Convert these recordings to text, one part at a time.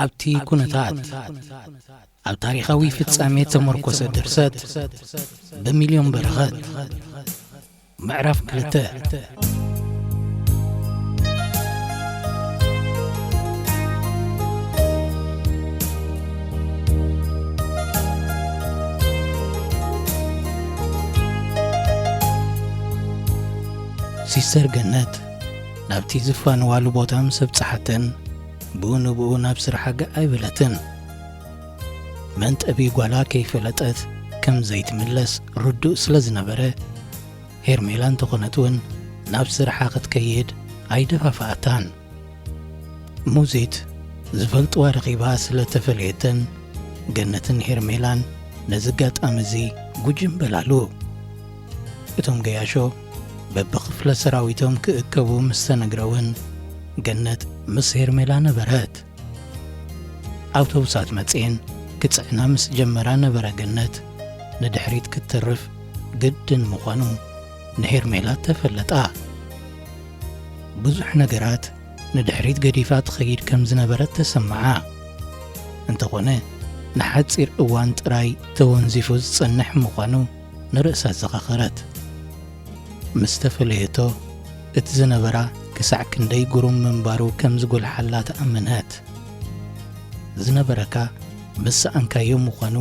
ኣብቲ ኩነታት ኣብ ታሪኻዊ ፍጻሜ ተመርኮሰ ድርሰት ብሚልዮን በረኸት። ምዕራፍ ክልተ። ሲስተር ገነት ናብቲ ዝፋንዋሉ ቦታ ምስ ኣብጽሓተን፣ ብኡ ንብኡ ናብ ስርሓ ገዕ ኣይበለትን። መንጠቢ ጓላ ከይፈለጠት ከም ዘይትምለስ ርዱእ ስለ ዝነበረ፣ ሄርሜላ እንተኾነት እውን ናብ ስርሓ ክትከይድ ኣይደፋፍኣታን። ሙዚት ዝፈልጥዋ ረኺባ ስለ ተፈለየተን፣ ገነትን ሄርሜላን ነዚ ኣጋጣሚ እዚ ጉጅም በላሉ። እቶም ገያሾ በብኽፍለ ሰራዊቶም ክእከቡ ምስ ተነግረ እውን፣ ገነት ምስ ሄርሜላ ነበረት። ኣውቶቡሳት መጽኤን ክጽዕና ምስ ጀመራ ነበረ፣ ገነት ንድሕሪት ክትተርፍ ግድን ምዃኑ ንሄርሜላ ተፈለጣ። ብዙሕ ነገራት ንድሕሪት ገዲፋ ትኸይድ ከም ዝነበረት ተሰምዓ። እንተኾነ፣ ንሓጺር እዋን ጥራይ ተወንዚፉ ዝጸንሕ ምዃኑ ንርእሳ ኣዘኻኸረት። ምስ ተፈለየቶ፣ እቲ ዝነበራ ክሳዕ ክንደይ ግሩም ምንባሩ ከም ዝጎልሓላ ተኣመነት። ዝነበረካ ምስ ሰኣንካዮ ምዃኑ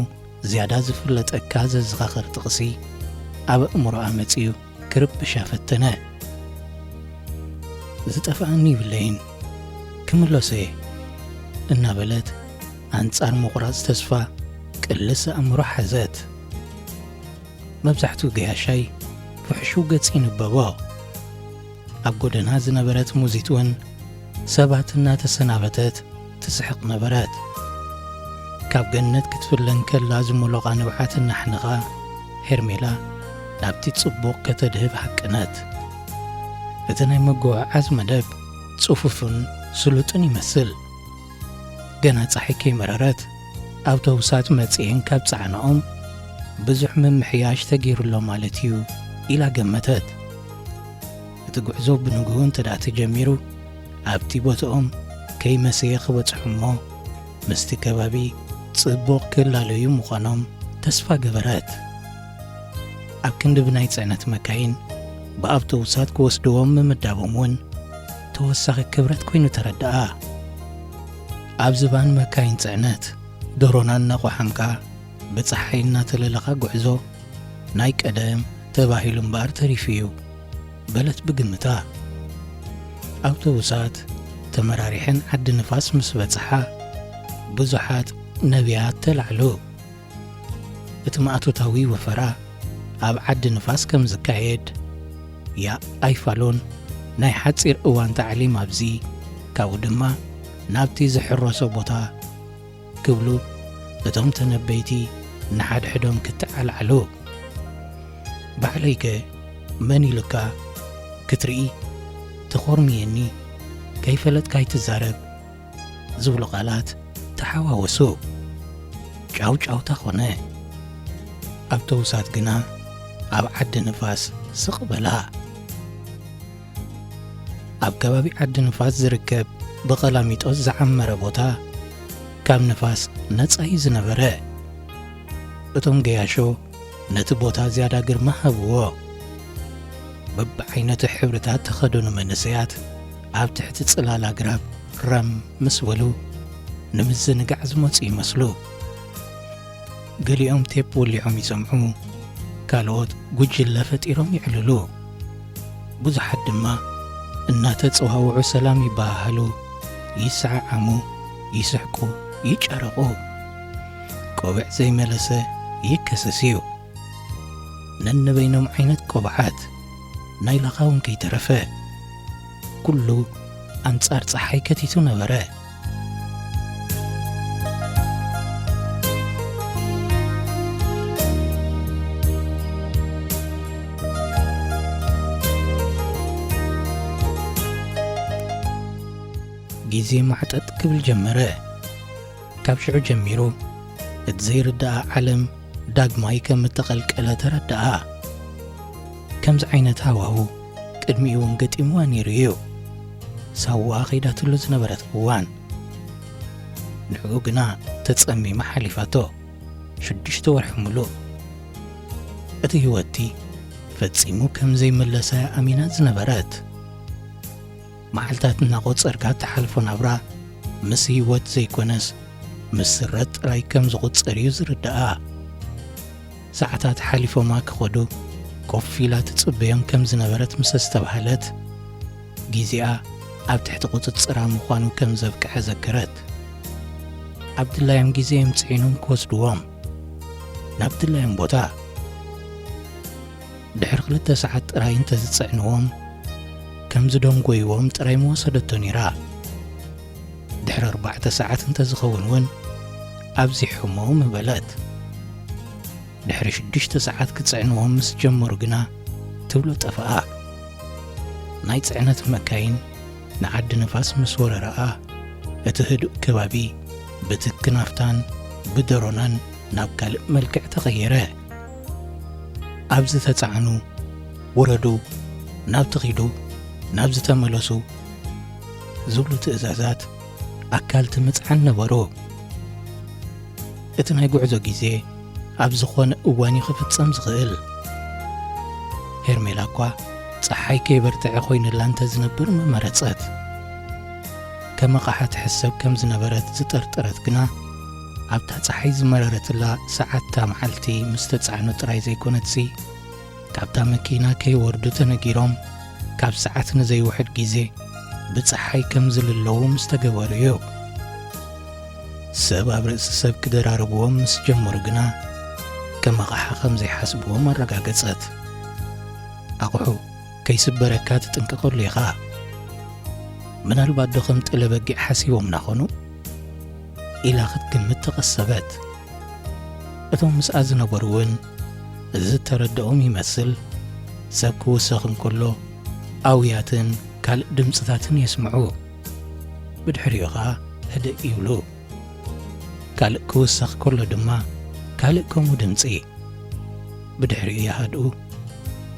ዝያዳ ዝፍለጠካ ዘዘኻኽር ጥቕሲ ኣብ ኣእምሮኣ መጺኡ ክርብሻ ፈተነ። "ዝጠፍኣኒ ይብለይን፣ ክምለሶ እየ" እናበለት፣ ኣንጻር ምቑራጽ ተስፋ ቅልስ ኣእምሮ ሓዘት። መብዛሕትኡ ገያሻይ ፍሕሹው ገጽ ይንበቦ። ኣብ ጎደና ዝነበረት ሙዚት እውን ሰባት እናተሰናበተት ትስሕቕ ነበረት። ካብ ገነት ክትፍለ እንከላ ዝሞሎቓ ንብዓት እናሕነቓ፣ ሄርሜላ ናብቲ ጽቡቕ ከተድህብ ሃቀነት። እቲ ናይ ምጉዕዓዝ መደብ ጽፉፍን ስሉጥን ይመስል። ገና ጸሓይ ከይመረረት፣ ኣውቶቡሳት መጺኤን ካብ ጸዓናኦም፣ ብዙሕ ምምሕያሽ ተገይሩሎ ማለት እዩ ኢላ ገመተት። እቲ ጉዕዞ ብንግሁ እንተ ደኣ ተጀሚሩ፣ ኣብቲ ቦታኦም ከይመሰየ ክበጽሑ እሞ፣ ምስቲ ከባቢ ጽቡቕ ክላለዩ ምዃኖም ተስፋ ገበረት። ኣብ ክንዲ ብናይ ጽዕነት መካይን ብኣውቶቡሳት ክወስድዎም ምምዳቦም እውን ተወሳኺ ክብረት ኮይኑ ተረድኣ። ኣብ ዝባን መካይን ጽዕነት፣ ደሮና እናቋሓምካ ብጸሓይ እናተለለኻ ጉዕዞ ናይ ቀደም ተባሂሉ እምበኣር ተሪፉ እዩ በለት ብግምታ። ኣውቶቡሳት ተመራሪሐን ዓዲ ንፋስ ምስ በጽሓ፣ ብዙሓት ነቢያት ተላዕሉ። እቲ ማእቶታዊ ወፈራ ኣብ ዓዲ ንፋስ ከም ዝካየድ፣ ያእ ኣይፋሉን፣ ናይ ሓጺር እዋን ታዕሊም ኣብዚ፣ ካብኡ ድማ ናብቲ ዝሕረሶ ቦታ ክብሉ እቶም ተነበይቲ ንሓድሕዶም ክተዓላዕሉ። ባዕለይከ መን ኢሉካ ክትርኢ፣ ተኾርምየኒ፣ ከይፈለጥካ ኣይትዛረብ ዝብሉ ቃላት ተሓዋወሱ። ጫውጫውታ ኾነ። ኣውቶቡሳት ግና ኣብ ዓዲ ንፋስ ስቕ በላ። ኣብ ከባቢ ዓዲ ንፋስ ዝርከብ ብቐላሚጦስ ዝዓመረ ቦታ ካብ ንፋስ ነጻ እዩ ዝነበረ። እቶም ገያሾ ነቲ ቦታ ዝያዳ ግርማ ሃብዎ። በብዓይነቱ ሕብርታት ተኸደኑ መንእሰያት ኣብ ትሕቲ ጽላል ኣግራብ ረም ምስ በሉ፣ ንምዝንጋዕ ዝመጹ ይመስሉ። ገሊኦም ቴፕ ወሊዖም ይሰምዑ፣ ካልኦት ጉጅለ ፈጢሮም ይዕልሉ። ብዙሓት ድማ እናተጸዋውዑ ሰላም ይበሃሃሉ፣ ይሰዓዓሙ፣ ይስሕቁ፣ ይጫረቑ። ቆብዕ ዘይመለሰ ይከሰስ እዩ። ነንበይኖም ዓይነት ቆብዓት፣ ናይ ላኻ እውን ከይተረፈ፣ ኩሉ ኣንጻር ጸሓይ ከቲቱ ነበረ። ግዜ ማዕጠጥ ክብል ጀመረ። ካብ ሽዑ ጀሚሩ፣ እቲ ዘይርዳእ ዓለም ዳግማይ ከም እተቐልቀለ ተረድኣ። ከምዚ ዓይነት ሃዋሁ ቅድሚኡ እውን ገጢምዋ ነይሩ እዩ። ሳዋ ኸይዳትሉ ዝነበረት እዋን። ንዕኡ ግና ተጸሚማ ሓሊፋቶ። ሽዱሽተ ወርሒ ምሉእ። እቲ ህይወትቲ ፈጺሙ ከም ዘይምለሳ ኣሚና ዝነበረት። መዓልታት እናቖጸርካ እትሓልፎ ናብራ ምስ ህይወት ዘይኮነስ ምስ ስረት ጥራይ ከም ዝቑጸር እዩ ዝርድኣ። ሰዓታት ሓሊፎማ ክኸዱ ኮፍ ኢላ ትጽበዮም ከም ዝነበረት ምስ ኣስተብሃለት፣ ግዜኣ ኣብ ትሕቲ ቁጽጽራ ምዃኑ ከም ዘብቅዐ ዘከረት። ኣብ ድላዮም ግዜ እዮም ጽዒኖም ክወስድዎም፣ ናብ ድላዮም ቦታ። ድሕሪ ክልተ ሰዓት ጥራይ እንተዝጽዕንዎም፣ ከም ዝደንጎይዎም ጥራይ ምወሰደቶ ነይራ። ድሕሪ ኣርባዕተ ሰዓት እንተዝኸውን እውን ኣብዚሖሞ ምበለት። ድሕሪ ሽዱሽተ ሰዓት ክጽዕንዎም ምስ ጀመሩ ግና ትብሎ ጠፍኣ። ናይ ጽዕነት መካይን ንዓዲ ንፋስ ምስ ወረረኣ፣ እቲ ህዱእ ከባቢ ብትኪ ናፍታን ብደሮናን ናብ ካልእ መልክዕ ተቐየረ። ኣብ ዝተጻዕኑ፣ ውረዱ፣ ናብቲ ኺዱ፣ ናብዚ ተመለሱ ዝብሉ ትእዛዛት ኣካልቲ ምጽዓን ነበሩ። እቲ ናይ ጉዕዞ ግዜ ኣብ ዝኾነ እዋን እዩ ክፍጸም ዝኽእል። ሄርሜላ እኳ ጸሓይ ከይበርትዐ ኮይኑላ እንተ ዝነብር ምመረጸት። ከም ኣቕሓ ትሕሰብ ከም ዝነበረት ዝጠርጠረት ግና፣ ኣብታ ጸሓይ ዝመረረትላ ሰዓትታ መዓልቲ ምስ ተጻዕኑ ጥራይ ዘይኮነትሲ፣ ካብታ መኪና ከይወርዱ ተነጊሮም፣ ካብ ሰዓት ንዘይውሕድ ግዜ ብጸሓይ ከም ዝልለዉ ምስ ተገበሩ እዩ። ሰብ ኣብ ርእሲ ሰብ ክደራርብዎም ምስ ጀመሩ ግና፣ ከም ኣቕሓ ከም ዘይሓስብዎም ኣረጋገጸት። ኣቑሑ ከይስበረካ ትጥንቀቐሉ ኢኻ። ምናልባት ዶ ከም ጥለ በጊዕ ሓሲቦምና ኾኑ? ኢላ ክትግምት ተቐሰበት። እቶም ምስኣ ዝነበሩ እውን እዚ ዝተረድኦም ይመስል። ሰብ ክውሰኽ እንከሎ ኣውያትን ካልእ ድምጽታትን የስምዑ። ብድሕሪኡ ኸኣ ህድእ ይብሉ። ካልእ ክውሰኽ ከሎ ድማ ካልእ ከምኡ ድምጺ። ብድሕሪኡ ይሃድኡ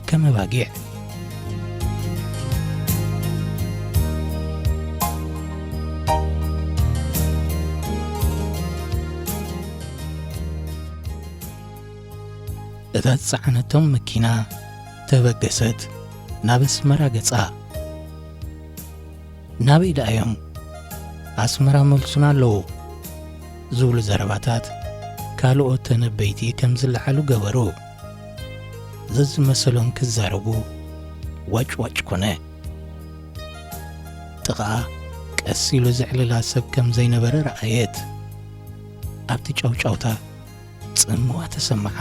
ከም ኣባጊዕ። እታ ዝጸዓነቶም መኪና ተበገሰት ናብ ኣስመራ ገጻ። ናበይ ደኣ እዮም? ኣስመራ መልሱና ኣለዉ ዝብሉ ዘረባታት ካልኦት ተነበይቲ ከም ዝለዓሉ ገበሩ። ዘዝመሰሎም ክዛረቡ ዋጭ ዋጭ ኮነ። ጥቓኣ ቀስ ኢሉ ዘዕልላ ሰብ ከም ዘይነበረ ረኣየት። ኣብቲ ጫውጫውታ ጽምዋ ተሰምዓ።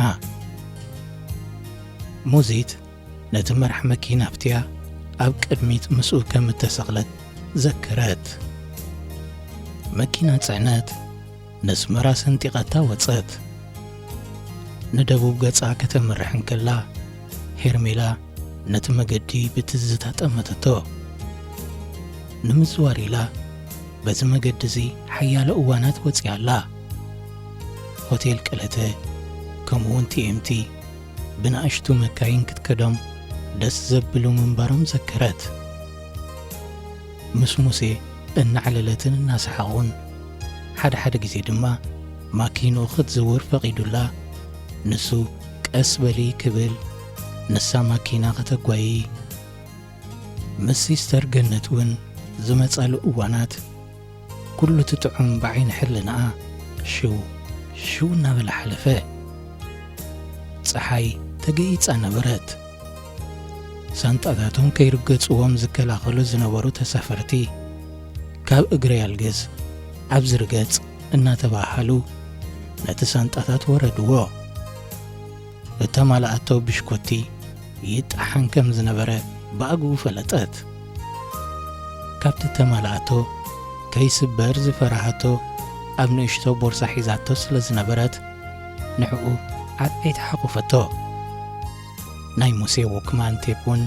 ሙዚት ነቲ መራሕ መኪና ኣብትያ ኣብ ቅድሚት ምስኡ ከም እተሰቕለት ዘከረት። መኪና ጽዕነት ነስመራ ሰንጢቓታ ወጸት። ንደቡብ ገጻ ከተምርሕ እንከላ፣ ሄርሜላ ነቲ መገዲ ብትዝታ ጠመተቶ። ንምዝዋር ኢላ በዚ መገዲ እዚ ሓያሎ እዋናት ወጺኣ ኣላ። ሆቴል ቀለተ፣ ከምኡውን ቲ ኤም ቲ ብንኣሽቱ መካይን ክትከዶም ደስ ዘብሉ ምንባሮም ዘከረት። ምስ ሙሴ እናዕለለትን እናሰሓቑን፣ ሓደ ሓደ ግዜ ድማ ማኪንኡ ክትዝውር ፈቒዱላ፣ ንሱ ቀስ በሊ ክብል፣ ንሳ ማኪና ከተጓዪ። ምስ ሲስተር ገነት እውን ዝመጻሉ እዋናት፣ ኩሉ እቲ ጥዑም ብዓይኒ ሕልናኣ ሽው ሽው እናበለ ሓለፈ። ጸሓይ ተገይጻ ነበረት። ሳንጣታቶም ከይርገጽዎም ዝከላኸሉ ዝነበሩ ተሳፈርቲ፣ ካብ እግሪ ኣልግስ ኣብዚ ርገጽ እናተባሃሉ ነቲ ሳንጣታት ወረድዎ። እተማልኣቶ ብሽኮቲ ይጠሓን ከም ዝነበረ ብኣግኡ ፈለጠት። ካብቲ እተማልኣቶ ከይስበር ዝፈርሃቶ ኣብ ንእሽቶ ቦርሳ ሒዛቶ ስለ ዝነበረት፣ ንዕኡ ዓበይቲ ሓቑፈቶ። ናይ ሙሴ ዎክማን ቴፕ እውን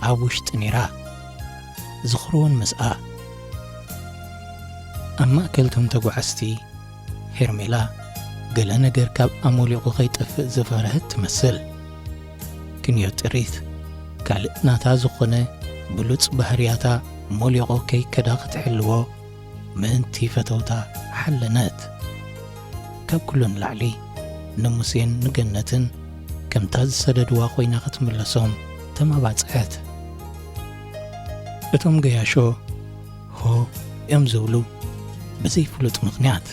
ኣብ ውሽጢ ነይራ። ዝኽሪ እውን ምስኣ። ኣብ ማእከል እቶም ተጓዓዝቲ፣ ሄርሜላ ገለ ነገር ካብ ኣሞሊቑ ከይጠፍእ ዝፈርሀት ትመስል። ክንዮ ጥሪት፣ ካልእ ናታ ዝኾነ ብሉጽ ባህርያታ ሞሊቑ ከይከዳ ክትሕልዎ ምእንቲ ፈተውታ ሓለነት። ካብ ኩሉ ንላዕሊ ንሙሴን ንገነትን ከምታ ዝሰደድዋ ኮይና ክትምለሶም ተማባጽዐት። እቶም ገያሾ ሆ እዮም ዝብሉ ብዘይፍሉጥ ምኽንያት።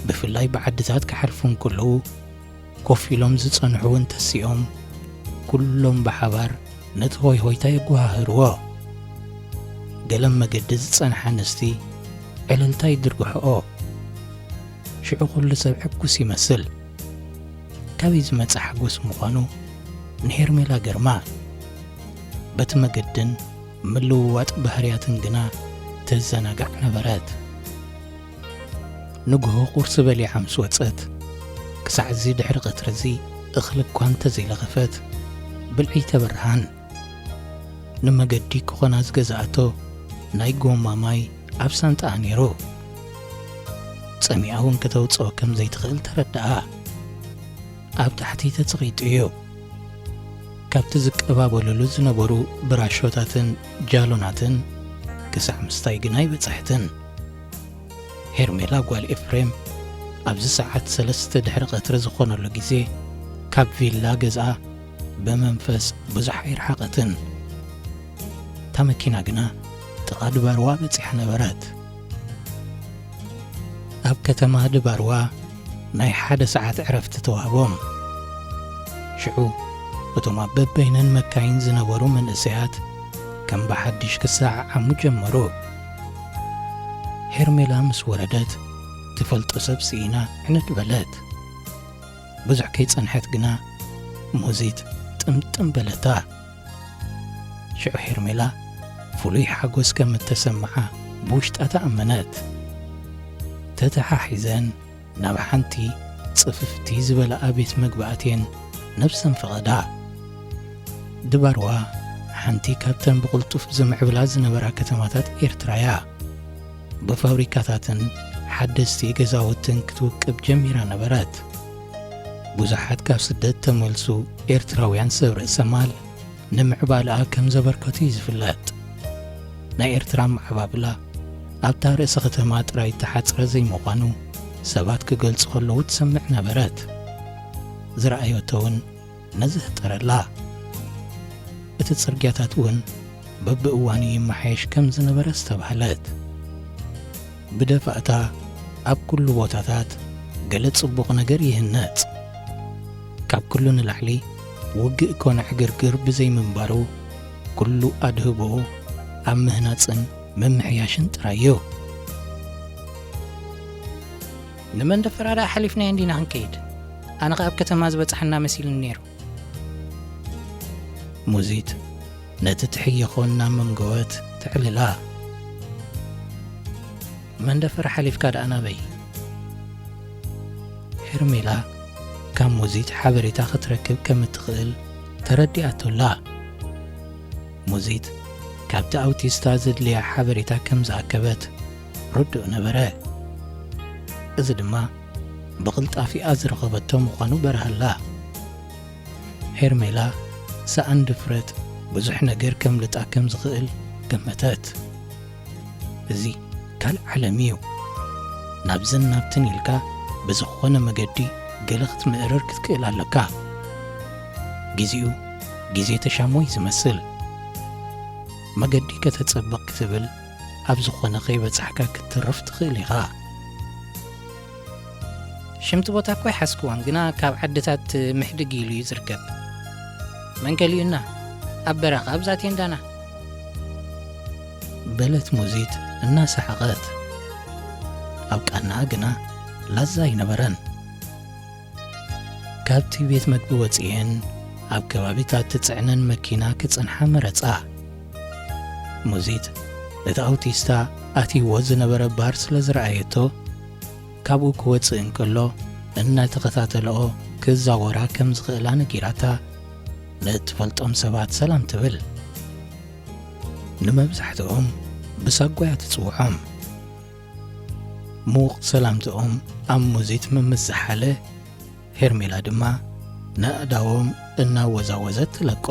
ብፍላይ ብዓድታት ክሓልፉ እንከለዉ ኮፍ ኢሎም ዝጸንሑ እውን ተሲኦም ኩሎም ብሓባር ነቲ ሆይ ሆይታ የጓሃህርዎ። ገለም መገዲ ዝጸንሓ ኣንስቲ ዕልልታ ይድርግሕኦ። ሽዑ ኩሉ ሰብ ሕጉስ ይመስል። ካበይ ዝመጸ ሓጎስ ምዃኑ ንሄርሜላ ገርማ። በቲ መገድን ምልውዋጥ ባህርያትን ግና ተዘናጋዕ ነበረት። ንግሆ ቁርሲ በሊዓ ምስ ወጸት፣ ክሳዕ እዚ ድሕሪ ቀትሪ እዚ እኽሊ እኳ እንተዘይለኸፈት፣ ብልዒ ተበርሃን። ንመገዲ ክኾና ዝገዝኣቶ ናይ ጎማ ማይ ኣብ ሳንጣኣ ነይሩ። ጸሚኣ እውን ከተውጽኦ ከም ዘይትኽእል ተረድኣ። ኣብ ታሕቲ ተጸቒጡ እዩ። ካብቲ ዝቀባበሉሉ ዝነበሩ ብራሾታትን ጃሎናትን ክሳዕ ምስታይ ግና ኣይበጻሕትን። ሄርሜላ ጓል ኤፍሬም ኣብዚ ሰዓት ሰለስተ ድሕሪ ቀትሪ ዝኾነሉ ግዜ ካብ ቪላ ገዝኣ ብመንፈስ ብዙሕ ኣይረሓቐትን። እታ መኪና ግና ጥቓ ድባርዋ በጺሓ ነበረት። ኣብ ከተማ ድባርዋ ናይ ሓደ ሰዓት ዕረፍቲ ተዋህቦም። ሽዑ እቶም ኣብ በበይነን መካይን ዝነበሩ መንእሰያት ከም ብሓድሽ ክሰዓዓሙ ጀመሩ። ሄርሜላ ምስ ወረደት ትፈልጦ ሰብ ስኢና ዕንድ በለት። ብዙሕ ከይጸንሐት ግና ሙዚት ጥምጥም በለታ። ሽዑ ሄርሜላ ፍሉይ ሓጎስ ከም እተሰምዓ ብውሽጣ ተኣመነት። ተተሓሒዘን ናብ ሓንቲ ጽፍፍቲ ዝበላ ቤት መግቢ ኣትየን ነብሰን ፈቐዳ። ድባርዋ ሓንቲ ካብተን ብቕልጡፍ ዝምዕብላ ዝነበራ ከተማታት ኤርትራ እያ። ብፋብሪካታትን ሓደስቲ ገዛውትን ክትውቅብ ጀሚራ ነበረት። ብዙሓት ካብ ስደት ተመልሱ ኤርትራውያን ሰብ ርእሰ ማል ንምዕባለኣ ከም ዘበርከቱ እዩ ዝፍለጥ። ናይ ኤርትራ ኣመዓባብላ ኣብታ ርእሰ ከተማ ጥራይ እተሓጽረ ዘይምዃኑ ሰባት ክገልጹ ከለዉ ትሰምዕ ነበረት። ዝረኣየቶ እውን ነዚ ፈጠረላ። እቲ ጽርግያታት እውን በብእዋኑ ይመሓየሽ ከም ዝነበረ ኣስተብሃለት። ብደፋእታ ኣብ ኩሉ ቦታታት ገለ ጽቡቕ ነገር ይህነጽ። ካብ ኩሉ ንላዕሊ ውግእ ኮነ ዕግርግር ብዘይምንባሩ ኩሉ ኣድህቦኡ ኣብ ምህናጽን ምምሕያሽን ጥራይ እዩ። ንመንደፈራ ደኣ ሓሊፍናዮ እንዲና ክንከይድ? ኣነ ኸኣ ኣብ ከተማ ዝበጻሕና መሲሉኒ ነይሩ። ሙዚት ነቲ ትሕየኾ እናመንገወት ተዕልላ። መንደፈራ ሓሊፍካ ደኣ ናበይ? ሄርሜላ ካብ ሙዚት ሓበሬታ ክትረክብ ከም እትኽእል ተረዲኣቶላ። ሙዚት ካብቲ ኣውቲስታ ዘድልያ ሓበሬታ ከም ዝኣከበት ርዱእ ነበረ። እዚ ድማ ብቕልጣፊኣ ዝረኸበቶ ምዃኑ በርሃላ። ሄርሜላ ሰኣን ድፍረት ብዙሕ ነገር ከምልጣ ከም ዝኽእል ገመተት። እዚ ካልእ ዓለም እዩ። ናብዝን ናብትን ኢልካ ብዝኾነ መገዲ ገለ ክትምእርር ክትክእል ኣለካ። ግዜኡ ግዜ ተሻሞ እዩ ዝመስል። መገዲ ከተጸብቕ ክትብል ኣብ ዝኾነ ከይበጻሕካ ክትትርፍ ትኽእል ኢኻ። ሽምቲ ቦታ እኮ ኣይሓዝክዎን፣ ግና ካብ ዓድታት ምሕድግ ኢሉ እዩ ዝርከብ። መን ከሊኡና? ኣብ በረኻ ኣብዛ ቴንዳና። በለት ሙዚት እናሰሓቐት። ኣብ ቃናኣ ግና ላዛ ኣይነበረን። ካብቲ ቤት መግቢ ወጺኤን ኣብ ከባቢታት ትጽዕነን መኪና ክጸንሓ መረጻ። ሙዚት እቲ ኣውቲስታ ኣትይዎ ዝነበረ ባር ስለ ዝረኣየቶ፣ ካብኡ ክወጽእ እንከሎ እናተኸታተለኦ ክዛወራ ከም ዝኽእላ ነጊራታ፣ ንእትፈልጦም ሰባት ሰላም ትብል። ንመብዛሕትኦም ብሳጓ እያ ትጽውዖም። ምዉቕ ሰላምትኦም ኣብ ሙዚት ምምዝሓለ፣ ሄርሜላ ድማ ነእዳዎም እናወዛወዘት ትለቆ።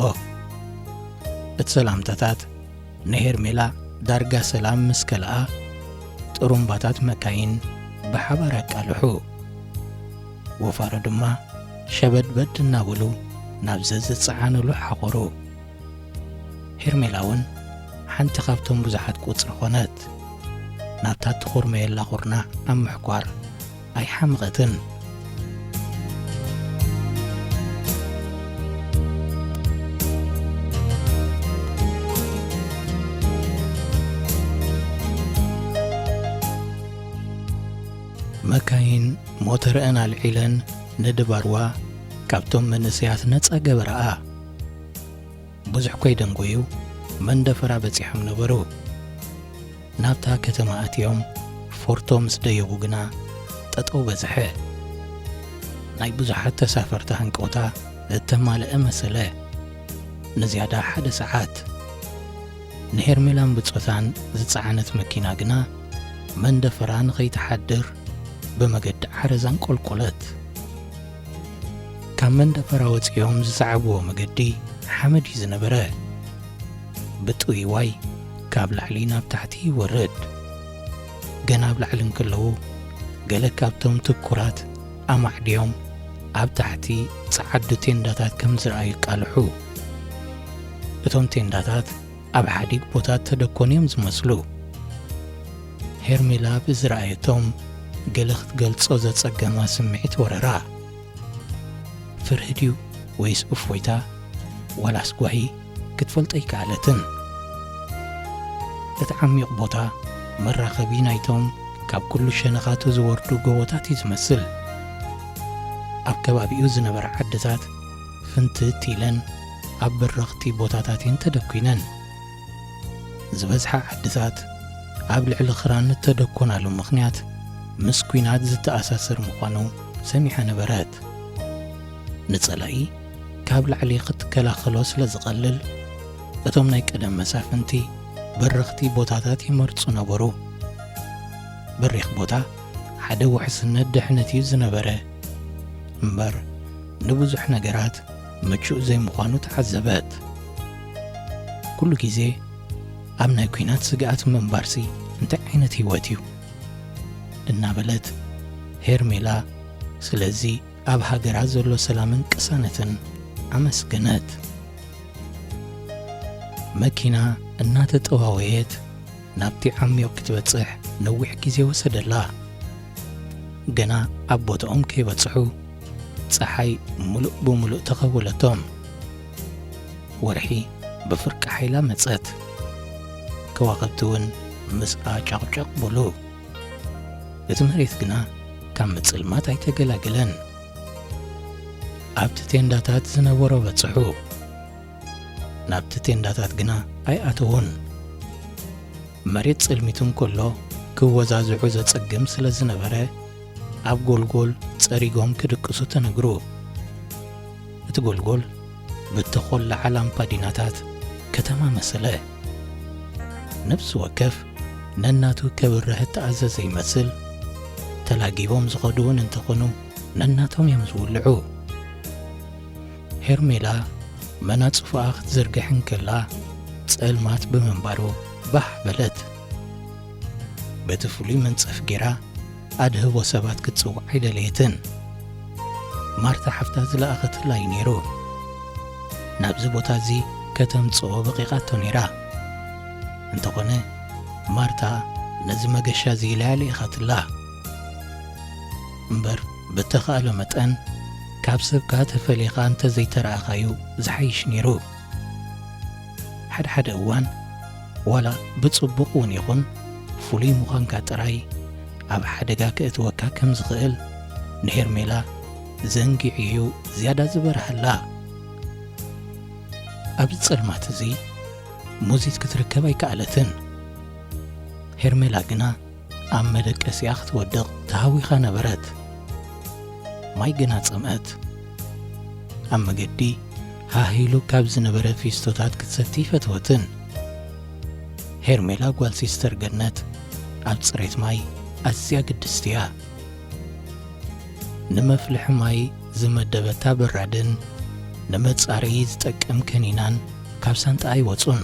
እቲ ሰላምታታት ንሄርሜላ ዳርጋ ሰላም ምስ ከልኣ፣ ጥሩምባታት መካይን ብሓባር ኣቃልሑ። ወፋሮ ድማ ሸበድበድ እናበሉ ናብ ዘዝጸዓንሉ ሓኾሩ። ሄርሜላ እውን ሓንቲ ካብቶም ብዙሓት ቁጽሪ ኾነት። ናብታ ትኹርመየላ ኹርናዕ ኣብ ምሕኳር ኣይሓመቐትን። መካይን ሞተረአን ኣልዒለን ንድባርዋ ካብቶም መንእሰያት ነጻ ገበራኣ። ብዙሕ ኮይደንጎዩ መንደፈራ በጺሖም ነበሩ። ናብታ ከተማ ኣትዮም ፎርቶ ምስ ደየቡ ግና ጠጠው በዝሐ። ናይ ብዙሓት ተሳፈርቲ ሃንቀውታ እተማልአ መሰለ። ንዝያዳ ሓደ ሰዓት ንሄርሜላን ብጾታን ዝጸዓነት መኪና ግና መንደፈራ ንኸይትሓድር ብመገዲ ዓረዛን ቆልቆለት። ካብ መንደፈራ ወጺኦም ዝሰዓብዎ መገዲ ሓመድ እዩ ዝነበረ። ብጥውይዋይ ካብ ላዕሊ ናብ ታሕቲ ይወርድ። ገና ኣብ ላዕሊ እንከለዉ፣ ገለ ካብቶም ትኩራት ኣማዕድዮም ኣብ ታሕቲ ጸዓዱ ቴንዳታት ከም ዝረኣዩ ይቃልሑ። እቶም ቴንዳታት ኣብ ሓዲግ ቦታ ተደኮኑ እዮም ዝመስሉ። ሄርሜላ ብዝረኣየቶም ገለ ክትገልጾ ዘጸገማ ስምዒት ወረራ። ፍርሂ ድዩ ወይስ እፎይታ ዋላስ ጓሂ ክትፈልጦ ኣይከኣለትን። እቲ ዓሚቕ ቦታ መራኸቢ ናይቶም ካብ ኩሉ ሸነኻቱ ዝወርዱ ጎቦታት እዩ ዝመስል። ኣብ ከባቢኡ ዝነበራ ዓድታት ፍንትት ኢለን ኣብ በረኽቲ ቦታታት እየን ተደኲነን። ዝበዝሓ ዓድታት ኣብ ልዕሊ ክራን እተደኮናሉ ምኽንያት ምስ ኲናት ዝተኣሳሰር ምዃኑ ሰሚዓ ነበረት። ንጸላኢ ካብ ላዕሊ ክትከላኸሎ ስለ ዝቐልል፣ እቶም ናይ ቀደም መሳፍንቲ በረኽቲ ቦታታት ይመርጹ ነበሩ። በሪኽ ቦታ ሓደ ውሕስነት ድሕነት እዩ ዝነበረ። እምበር ንብዙሕ ነገራት ምቹእ ዘይምዃኑ ተዓዘበት። ኩሉ ግዜ ኣብ ናይ ኲናት ስግኣት ምንባርሲ እንታይ ዓይነት ህይወት እዩ? እናበለት ሄርሜላ ስለዚ ኣብ ሃገራ ዘሎ ሰላምን ቅሳነትን ኣመስገነት። መኪና እናተጠዋወየት ናብቲ ዓሚቕ ክትበጽሕ ነዊሕ ግዜ ወሰደላ። ገና ኣብ ቦታኦም ከይበጽሑ ጸሓይ ምሉእ ብምሉእ ተኸወለቶም። ወርሒ ብፍርቂ ሓይላ መጸት። ከዋኽብቲ እውን ምስኣ ጫቕጫቕ በሉ። እቲ መሬት ግና ካብ ምጽልማት ኣይተገላገለን። ኣብቲ ቴንዳታት ዝነበሮ በጽሑ። ናብቲ ቴንዳታት ግና ኣይኣተዉን። መሬት ጸልሚቱ እንከሎ ክወዛዝዑ ዘጸግም ስለ ዝነበረ፣ ኣብ ጎልጎል ጸሪጎም ክድቅሱ ተነግሩ። እቲ ጎልጎል ብተኾላዓ ላምፓዲናታት ከተማ መሰለ። ነፍሲ ወከፍ ነናቱ ከብርህ እተኣዘዘ ይመስል፣ ተላጊቦም ዝኸዱ እውን እንተኾኑ፣ ነናቶም እዮም ዝውልዑ። ሄርሜላ መናጽፎኣ ክትዝርግሕ እንከላ፣ ጸልማት ብምንባሩ ባህ በለት። በቲ ፍሉይ መንጸፍ ጌራ ኣድህቦ ሰባት ክትጽውዕ ኣይደለየትን። ማርታ ሓፍታ ዝለኣኸትላ እዩ ነይሩ። ናብዚ ቦታ እዚ ከተምጽኦ በቂቓቶ ነይራ። እንተኾነ፣ ማርታ ነዚ መገሻ እዚ ኢላ እያ ልኢኻትላ። እምበር፣ ብተኻእሎ መጠን፣ ካብ ሰብካ ተፈሊኻ እንተ ዘይተረኣኻዩ ዝሓይሽ ነይሩ። ሓደ ሓደ እዋን፣ ዋላ ብጽቡቕ እውን ይኹን፣ ፍሉይ ምዃንካ ጥራይ ኣብ ሓደጋ ከእትወካ ከም ዝኽእል ንሄርሜላ ዘንጊዑ እዩ ዝያዳ ዝበርሃላ። ኣብዚ ጸልማት እዚ ሙዚት ክትርከብ ኣይከኣለትን። ሄርሜላ ግና ኣብ መደቀሲኣ ክትወድቕ ተሃዊኻ ነበረት። ማይ ግና ጸምአት። ኣብ መገዲ ሃህ ኢሉ ካብ ዝነበረ ፊስቶታት ክትሰቲ ፈትወትን። ሄርሜላ ጓል ሲስተር ገነት ኣብ ጽሬት ማይ ኣዝያ ግድስቲ እያ። ንመፍልሒ ማይ ዝመደበታ በራድን ንመጻረዪ ዝጠቅም ከኒናን ካብ ሳንጣ ኣይወጹን።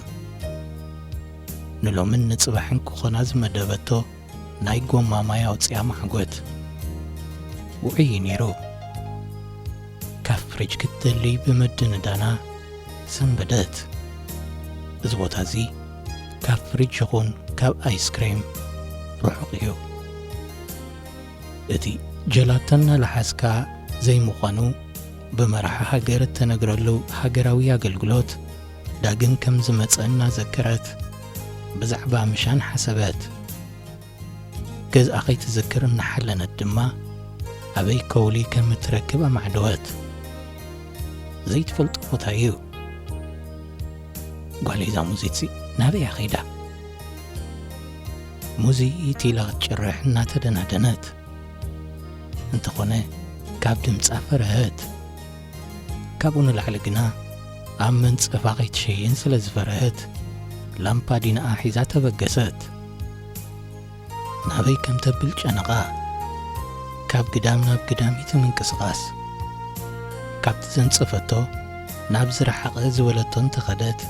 ንሎምን ንጽባሕን ክኾና ዝመደበቶ ናይ ጎማ ማይ ኣውጺኣ ማዕጎት። ውዑይ እዩ ነይሩ። ካብ ፍሪጅ ክትደሊ ብምድንዳና ሰንበደት። እዚ ቦታ እዚ ካብ ፍሪጅ ይኹን ካብ ኣይስክሬም ርሑቕ እዩ። እቲ ጀላቶና ለሓስካ ዘይምዃኑ ብመራሒ ሃገር እተነግረሉ ሃገራዊ ኣገልግሎት ዳግም ከም ዝመጸ እናዘከረት ብዛዕባ ምሻን ሓሰበት። ገዝኣ ከይትዝክር እናሓለነት ድማ ኣበይ ከውሊ ከም እትረክብ ኣማዕደወት። ዘይትፈልጦ ቦታ እዩ። ጓለይ እዛ ሙዚትሲ ናበይ እያ ኸይዳ? ሙዚ ኢላ ክትጭርሕ እናተደናደነት። እንተኾነ ካብ ድምጻ ፈረሀት። ካብኡ ንላዕሊ ግና ኣብ መንጸፋ ከይትሸይን ስለ ዝፈረሀት ላምፓዲናኣ ሒዛ ተበገሰት። ናበይ ከም ተብል ጨነቓ። ካብ ግዳም ናብ ግዳም እቲ ምንቅስቓስ። ካብቲ ዘንጸፈቶ ናብ ዝረሓቐ ዝበለቶ እንተኸደት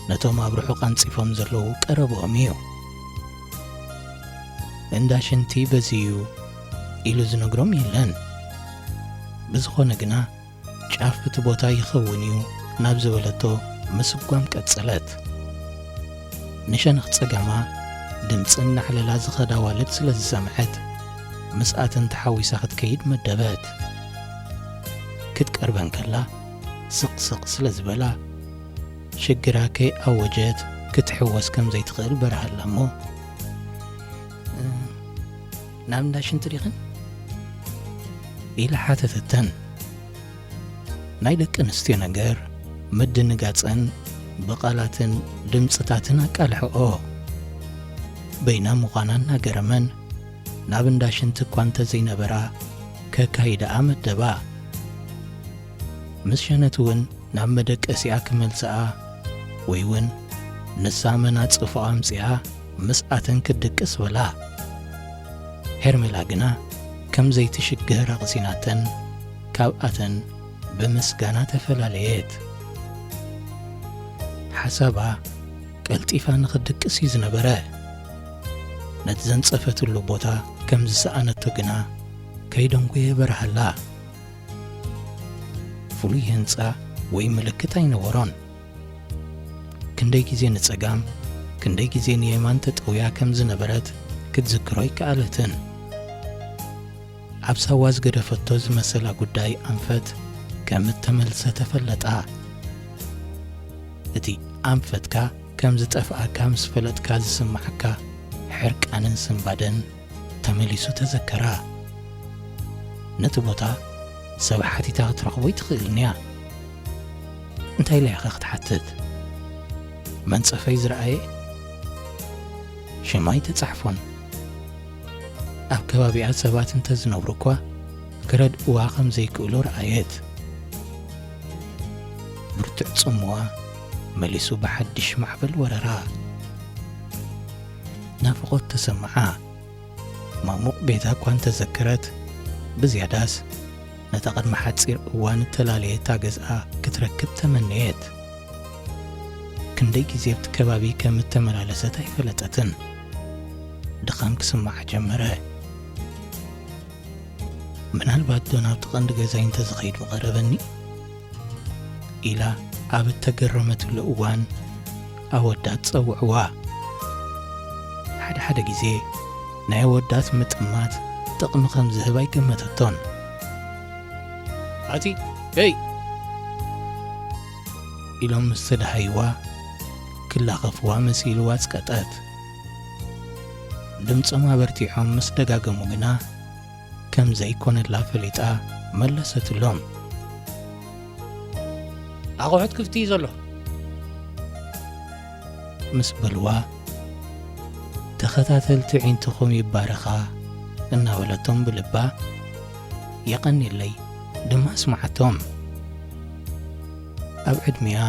ነቶም ኣብ ርሑቕ ኣንጺፎም ዘለዉ ቀረብኦም እዩ። እንዳ ሽንቲ በዚ እዩ ኢሉ ዝነግሮም የለን። ብዝኾነ ግና ጫፍ እቲ ቦታ ይኸውን እዩ ናብ ዝበለቶ ምስጓም ቀጸለት። ንሸነኽ ጸጋማ ድምጺ እናዕለላ ዝኸዳ ኣዋልድ ስለ ዝሰምዐት ምስኣተን ተሓዊሳ ክትከይድ መደበት። ክትቀርበን ከላ ስቕ ስቕ ስለ ዝበላ ሽግራ ከይኣወጀት ክትሕወስ ከም ዘይትኽእል በርሃላ እሞ፣ "እ፣ ናብ እንዳ ሽንቲ ዲኽን?" ኢላ ሓተተተን። ናይ ደቂ ኣንስትዮ ነገር ምድንጋጸን ብቓላትን ድምጽታትን ኣቃልሕኦ። በይና ምዃና እናገረመን ናብ እንዳ ሽንቲ እኳ እንተዘይነበራ ከካይድኣ መደባ። ምስ ሸነት እውን ናብ መደቀሲኣ ክመልስኣ ወይ እውን ንሳ መናጽፎኣ ኣምጺኣ ምስኣተን ክትድቅስ በላ። ሄርሜላ ግና ከም ዘይትሽገር ኣቕሲናተን ካብኣተን ብምስጋና ተፈላለየት። ሓሳባ ቀልጢፋ ንኽትድቅስ እዩ ዝነበረ። ነቲ ዘንጸፈትሉ ቦታ ከም ዝሰኣነቶ ግና ከይደንጎየ በርሃላ። ፍሉይ ህንጻ ወይ ምልክት ኣይነበሮን። ክንደይ ግዜ ንጸጋም፣ ክንደይ ግዜ ንየማን ተጠውያ ከም ዝነበረት ክትዝክሮ ኣይከኣለትን። ኣብ ሳዋ ዝገደፈቶ ዝመሰላ ጉዳይ ኣንፈት ከም እተመልሰ ተፈለጣ። እቲ ኣንፈትካ ከም ዝጠፍኣካ ምስ ፈለጥካ ዝስምዓካ ሕርቃንን ስንባደን ተመሊሱ ተዘከራ። ነቲ ቦታ ሰብ ሓቲታ ክትረኽቦ ኣይትኽእልን እያ። እንታይ ኢላ ኢኻ ክትሓትት? መንጸፈይ ዝረኣየ ሽማ ኣይተጻሕፎን። ኣብ ከባቢኣ ሰባት እንተዝነብሩ እኳ ክረድእዋ ከም ዘይክእሉ ረኣየት። ብርቱዕ ጽምዋ መሊሱ ብሓድሽ ማዕበል ወረራ። ናፍቖት ተሰምዓ። ማሙቕ ቤታ እኳ እንተዘከረት፣ ብዝያዳስ ነታ ቅድሚ ሓጺር እዋን እተላለየታ ገዝኣ ክትረክብ ተመነየት። ክንደይ ግዜ ኣብቲ ከባቢ ከም እተመላለሰት ኣይፈለጠትን። ድኻም ክስምዓ ጀመረ። "ምናልባት ዶ ናብቲ ቀንዲ ገዛይ እንተዝኸይድ ምቐረበኒ?" ኢላ ኣብ እተገረመትሉ እዋን ኣወዳት ጸውዕዋ። ሓደ ሓደ ግዜ ናይ ኣወዳት ምጥማት ጥቕሚ ከም ዝህብ ኣይገመተቶን። "ኣቲ፣ ሄይ!" ኢሎም ምስ ተደሃይዋ፣ ክላኸፍዋ መሲልዋ ኣጽቀጠት። ድምጾም ኣበርቲዖም ምስ ደጋገሙ ግና፣ ከም ዘይኮነላ ፈሊጣ መለሰትሎም። "ኣቑሑት ክፍቲ እዩ ዘሎ" ምስ በልዋ፣ "ተኸታተልቲ ዒንትኹም ይባረኻ" እናበለቶም ብልባ፣ "የቐንየለይ" ድማ ኣስምዓቶም። ኣብ ዕድሚኣ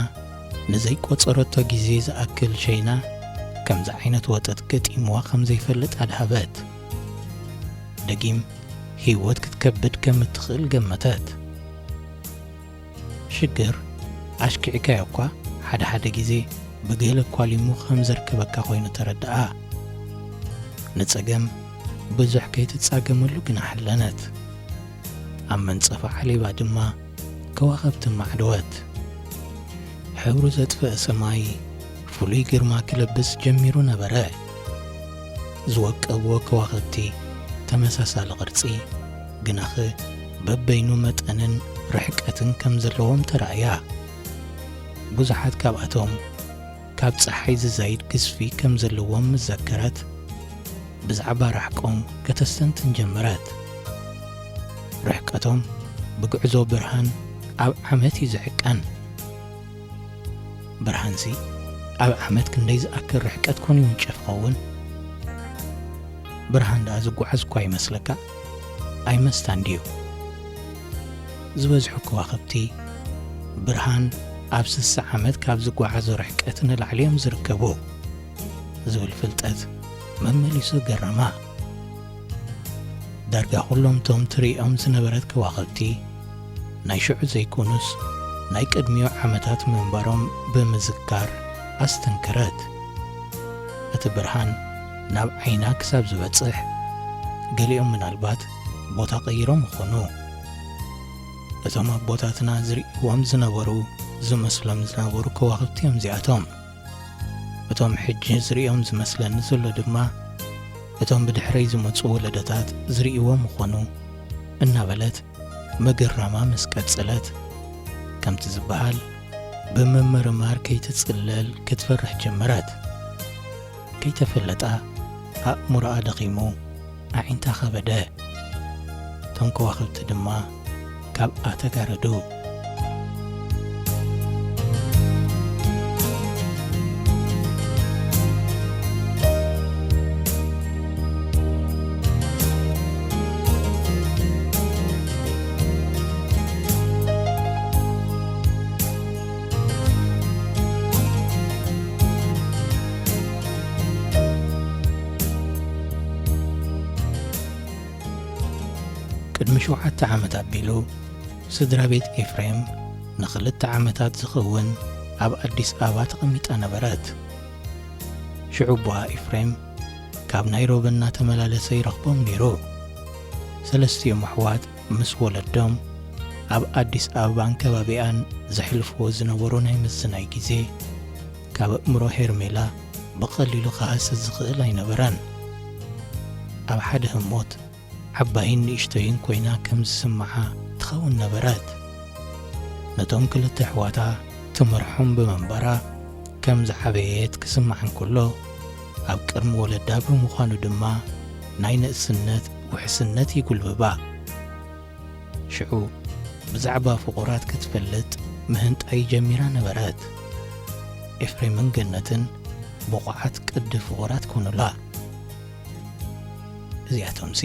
ንዘይቆጸረቶ ግዜ ዝኣክል ሸይና ከምዚ ዓይነት ወጠጥ ገጢምዋ ከም ዘይፈልጥ ኣድሃበት። ደጊም ህይወት ክትከብድ ከም እትኽእል ገመተት። ሽግር ኣሽኪዕካዮ እኳ፣ ሓደ ሓደ ግዜ ብገለ ኳሊሙ ከም ዘርከበካ ኮይኑ ተረድኣ። ንጸገም ብዙሕ ከይትጻገመሉ ግና ሓለነት። ኣብ መንጸፋ ዓሊባ ድማ ከዋኸብቲ ማዕደወት። ሕብሩ ዘጥፈአ ሰማይ ፍሉይ ግርማ ክለብስ ጀሚሩ ነበረ። ዝወቀብዎ ከዋኸብቲ ተመሳሳሊ ቅርጺ፣ ግናኸ በበይኑ መጠንን ርሕቀትን ከም ዘለዎም ተራእያ። ብዙሓት ካብኣቶም ካብ ጸሓይ ዝዛይድ ግዝፊ ከም ዘለዎም ምስ ዘከረት፣ ብዛዕባ ራሕቆም ከተስተንትን ጀመረት። ርሕቀቶም ብጉዕዞ ብርሃን ኣብ ዓመት እዩ ዝዕቀን። ብርሃንሲ ኣብ ዓመት ክንደይ ዝኣክል ርሕቀት ኮን ይውንጨፍ ይኸውን? ብርሃን ደኣ ዝጓዓዝ እኳ ይመስለካ? ኣይመስታን ድዩ? ዝበዝሑ ከዋኽብቲ ብርሃን ኣብ ስሳ ዓመት ካብ ዝጓዓዞ ርሕቀት ንላዕሊ እዮም ዝርከቡ ዝብል ፍልጠት መመሊሱ ገረማ። ዳርጋ ኩሎም እቶም ትርእዮም ዝነበረት ከዋኽብቲ ናይ ሽዑ ዘይኮኑስ ናይ ቅድሚኡ ዓመታት ምንባሮም ብምዝካር ኣስተንከረት። እቲ ብርሃን ናብ ዓይና ክሳብ ዝበጽሕ፣ ገሊኦም ምናልባት ቦታ ቀይሮም ይኾኑ። እቶም ኣቦታትና ዝርእይዎም ዝነበሩ፣ ዝመስሎም ዝነበሩ ከዋኽብቲ እዮም እዚኣቶም። እቶም ሕጂ ዝርእዮም ዝመስለኒ ዘሎ ድማ፣ እቶም ብድሕረይ ዝመጹ ወለዶታት ዝርእይዎም ምኾኑ፣ እናበለት ምግራማ ምስ ቀጸለት፣ ከምቲ ዝበሃል ብምምርማር ከይትጽለል ክትፈርሕ ጀመረት። ከይተፈለጣ ኣእምሮኣ ደኺሙ፣ ኣዒንታ ከበደ። እቶም ከዋኽብቲ ድማ ካብኣ ተጋረዱ። ቅድሚ ሸውዓተ ዓመት ኣቢሉ፣ ስድራ ቤት ኤፍሬም ንኽልተ ዓመታት ዝኸውን ኣብ ኣዲስ ኣበባ ተቐሚጣ ነበረት። ሽዑ ኣቦኣ ኤፍሬም ካብ ናይሮቢ እናተመላለሰ ይረኽቦም ነይሩ። ሰለስቲኦም ኣሕዋት ምስ ወለዶም፣ ኣብ ኣዲስ ኣበባን ከባቢኣን ዘሕልፍዎ ዝነበሩ ናይ ምዝናይ ግዜ፣ ካብ ኣእምሮ ሄርሜላ ብቐሊሉ ክሃስስ ዝኽእል ኣይነበረን። ኣብ ሓደ ህሞት፣ ዓባይን ንእሽቶይን ኮይና ከም ዝስምዓ ትኸውን ነበረት። ነቶም ክልተ ኣሕዋታ ትመርሖም ብምንባራ፣ ከም ዝዓበየት ክስምዓ እንከሎ፣ ኣብ ቅድሚ ወለዳ ብምዃኑ ድማ ናይ ንእስነት ውሕስነት ይጉልብባ። ሽዑ ብዛዕባ ፍቑራት ክትፈልጥ ምህንጣይ ጀሚራ ነበረት። ኤፍሬምን ገነትን ብቑዓት ቅዲ ፍቑራት ኮኑላ። እዚኣቶምሲ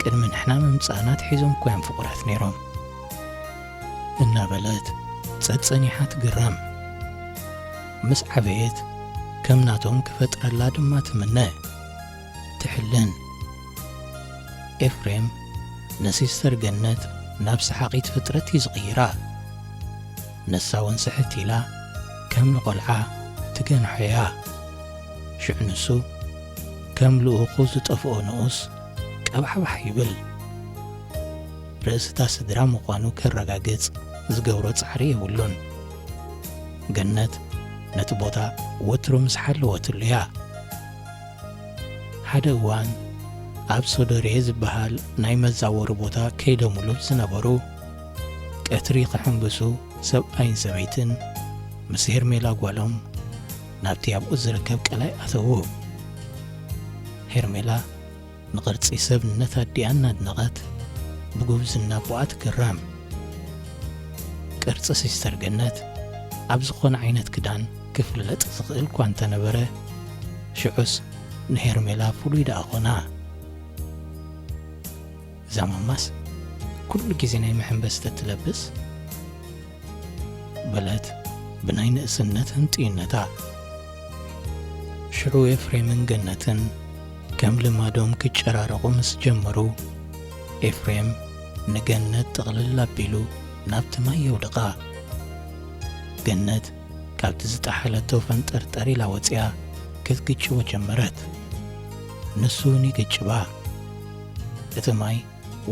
ቅድሚ ንሕና ምምጻእና ኣትሒዞም እኮ እዮም ፍቑራት ነይሮም፣ እናበለት ጸጸኒሓ ትግረም። ምስ ዓበየት ከም ናቶም ክፈጥረላ ድማ ትምነ፣ ትሕልን። ኤፍሬም ንሲስተር ገነት ናብ ሰሓቒት ፍጥረት እዩ ዝቕይራ። ንሳ እውን ስሕት ኢላ ከም ንቖልዓ ትገንሖያ። ሽዑ ንሱ ከም ልኡኹ ዝጠፍኦ ንኡስ ቀባሕባሕ ይብል። ርእስታ ስድራ ምዃኑ ከረጋግጽ ዝገብሮ ጻዕሪ የብሉን። ገነት ነቲ ቦታ ወትሩ ምስ ሓለወትሉ እያ። ሓደ እዋን ኣብ ሶደሬ ዝበሃል ናይ መዛወሪ ቦታ ከይዶምሉ ዝነበሩ፣ ቀትሪ ክሕንብሱ ሰብኣይን ሰበይትን ምስ ሄርሜላ ጓሎም ናብቲ ኣብኡ ዝርከብ ቀላይ ኣተዉ። ሄርሜላ ንቕርጺ ሰብነት ኣዲኣ እናድነቐት ብጉብዝና ኣቦኣ ትግረም። ቅርጺ ሲስተር ገነት ኣብ ዝኾነ ዓይነት ክዳን ክፍለጥ ዝኽእል እኳ እንተነበረ፣ ሽዑስ ንሄርሜላ ፍሉይ ደኣ ኾና። እዛ ማማስ ኩሉ ግዜ ናይ መሐንበስቲ ትለብስ? በለት ብናይ ንእስነት ህንጥዩነታ። ሽዑ ኤፍሬምን ገነትን ከም ልማዶም ክጨራረቑ ምስ ጀመሩ፣ ኤፍሬም ንገነት ጥቕልል ኣቢሉ ናብቲ ማይ የውድቓ። ገነት ካብቲ ዝጠሓለቶ ፈንጠርጠር ኢላ ወጺኣ ክትግጭቦ ጀመረት። ንሱ እውን ይግጭባ። እቲ ማይ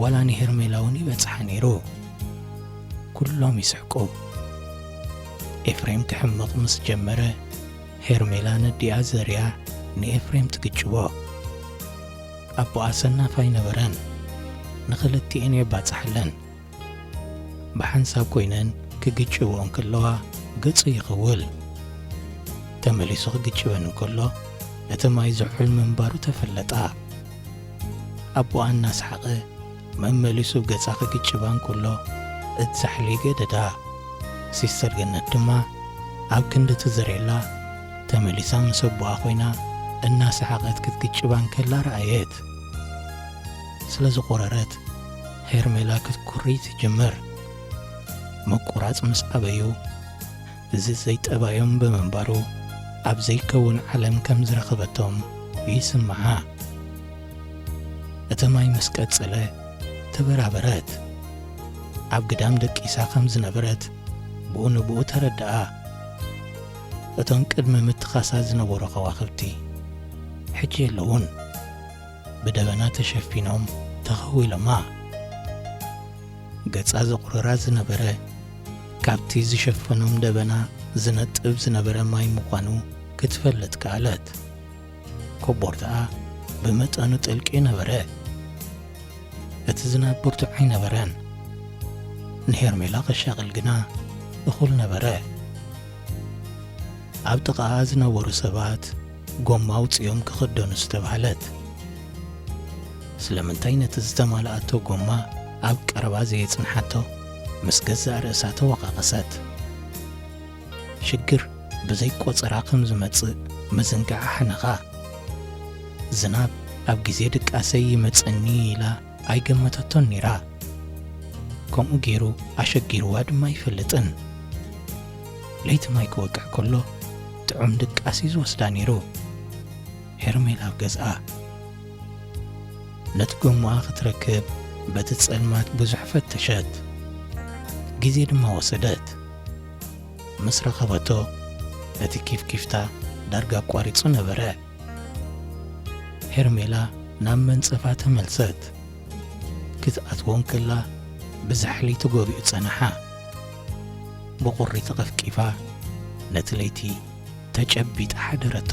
ዋላ ንሄርሜላ እውን ይበጽሓ ነይሩ። ኩሎም ይስሕቁ። ኤፍሬም ክሕምቕ ምስ ጀመረ፣ ሄርሜላ ነዲኣ ዘርያ ንኤፍሬም ትግጭቦ። ኣቦኣ ሰናፍ ኣይነበረን። ንኽልቲኤን የባጽሓለን። ብሓንሳብ ኮይነን ክግጭብኦ እንከለዋ ገጹ ይኽውል። ተመሊሱ ክግጭበን እንከሎ እቲ ማይ ዝሑል ምንባሩ ተፈለጣ። ኣቦኣ እናሰሓቐ መመሊሱ ገጻ ክግጭባ እንከሎ እቲ ዛሕሊ ገደዳ። ሲስተር ገነት ድማ ኣብ ክንዲ ትዘርየላ ተመሊሳ ምስ ኣቦኣ ኮይና እናሰሓቐት ክትግጭባ እንከላ ረኣየት። ስለ ዝቖረረት ሄርሜላ ክትኩሪ ትጅምር። ምቁራጽ ምስ ኣበዩ፣ እዚ ዘይጠባዮም ብምንባሩ ኣብ ዘይከውን ዓለም ከም ዝረኸበቶም ይስምዓ። እቲ ማይ ምስ ቀጸለ ተበራበረት። ኣብ ግዳም ደቂሳ ከም ዝነበረት ብኡ ንብኡ ተረድኣ። እቶም ቅድሚ ምትኻሳ ዝነበሩ ከዋኽብቲ ሕጂ የለውን። ብደበና ተሸፊኖም ተኸዊሎማ። ገጻ ዘቑርራ ዝነበረ፣ ካብቲ ዝሸፈኖም ደበና ዝነጥብ ዝነበረ ማይ ምዃኑ ክትፈልጥ ከኣለት። ኮቦርታኣ ብመጠኑ ጥልቂ ነበረ። እቲ ዝናብ ብርቱዕ ኣይነበረን። ንሄርሜላ ከሻቕል ግና እኹል ነበረ። ኣብ ጥቓኣ ዝነበሩ ሰባት ጎማ ኣውጺኦም ክኽደኑ ዝተባህለት። ስለምንታይ ነቲ ዝተማልኣቶ ጎማ ኣብ ቀረባ ዘየጽንሓቶ ምስ ገዛእ ርእሳ ተወቓቐሰት። ሽግር ብዘይ ቆጸራ ከም ዝመጽእ ምዝንጋዓ ሓነኻ። ዝናብ ኣብ ግዜ ድቃሰይ ይመጸኒ ኢላ ኣይገመተቶን ነይራ። ከምኡ ገይሩ ኣሸጊርዋ ድማ ኣይፈልጥን። ለይቲ ማይ ክወቅዕ ከሎ ጥዑም ድቃስ እዩ ዝወስዳ ነይሩ። ሄርሜላ ኣብ ገዝኣ። ነቲ ጎማኣ ክትረክብ በቲ ጸልማት ብዙሕ ፈተሸት። ግዜ ድማ ወሰደት። ምስ ረኸበቶ እቲ ኪፍኪፍታ ዳርጋ ኣቋሪጹ ነበረ። ሄርሜላ ናብ መንጸፋ ተመልሰት። ክትኣትዎ እንከላ ብዛሕሊ ተጎቢኡ ጸንሓ። ብቑሪ ተቐፍቂፋ ነቲ ለይቲ ተጨቢጣ ሓደረቶ።